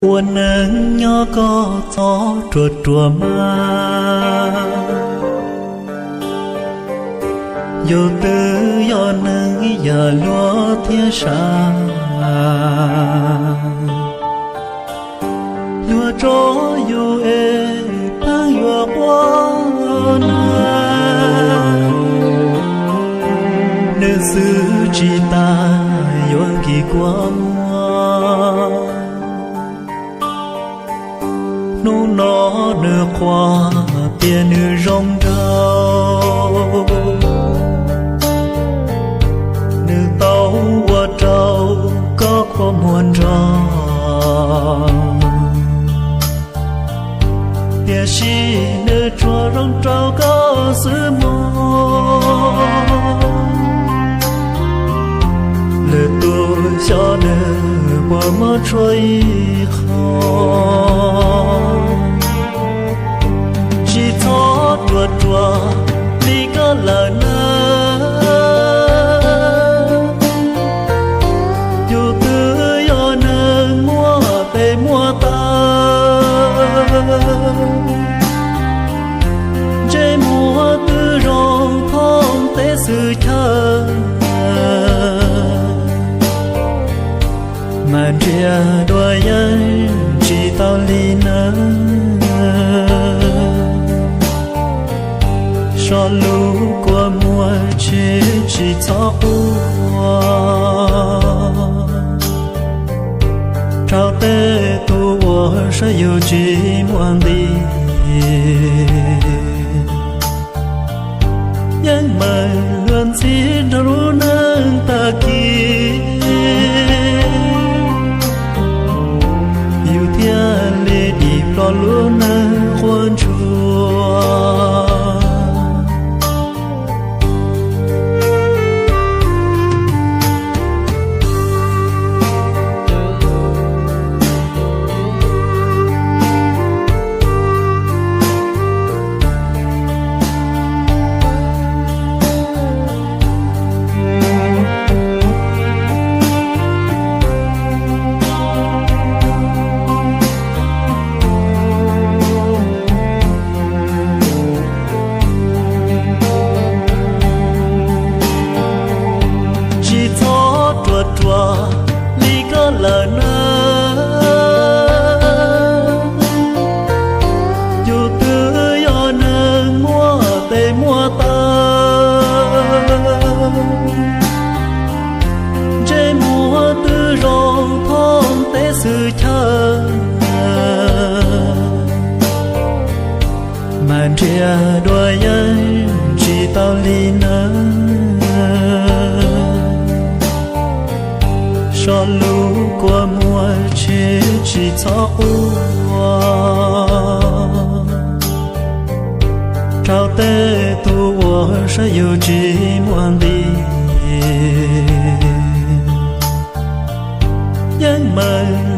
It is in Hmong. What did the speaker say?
Ua neeg nyob koj txhob ruam ruam mas, yus twb yog neeg ib yam luag thiab sav. Luag tso yus es pheej yuav quaj na, nws xwb tsis tas yuav nkis kua muag. Hnub no nws qhuas tias nws zoo nraug, nws tau ua rau koj kua muag nrog. Tiam sis nws tsuas zoo rau koj xwb mog. Lwm tus xyov nws puas mob tshua ib qho. Tsis txhob ruam ruam li koj lawm na. Yus twb yog neeg muaj tes muaj taw, ntsej muag twb zoo thooj teb xwm chaw, mas nriam dua yeej tsis tau li nawb. So lub kua muag tsis, tsis txhob quaj, rau tej tug uas saib yus tsis muaj nqis. Yeej meem luag ntxhi nrog lub neej tag kis, yus thiaj li dim plho lub neej quaj ntsuag. Tsis txhob ruam ruam li koj lawm na. Yus twb yog neeg muaj tes muaj taw, ntsej muag twb zoo thooj teb xwm chaw, mas nriam dua yeej tsis tau li nawb. So lub kua muag tsis, tsis txhob quaj, rau tej tug uas saib yus tsis muaj nqis. Yeej meem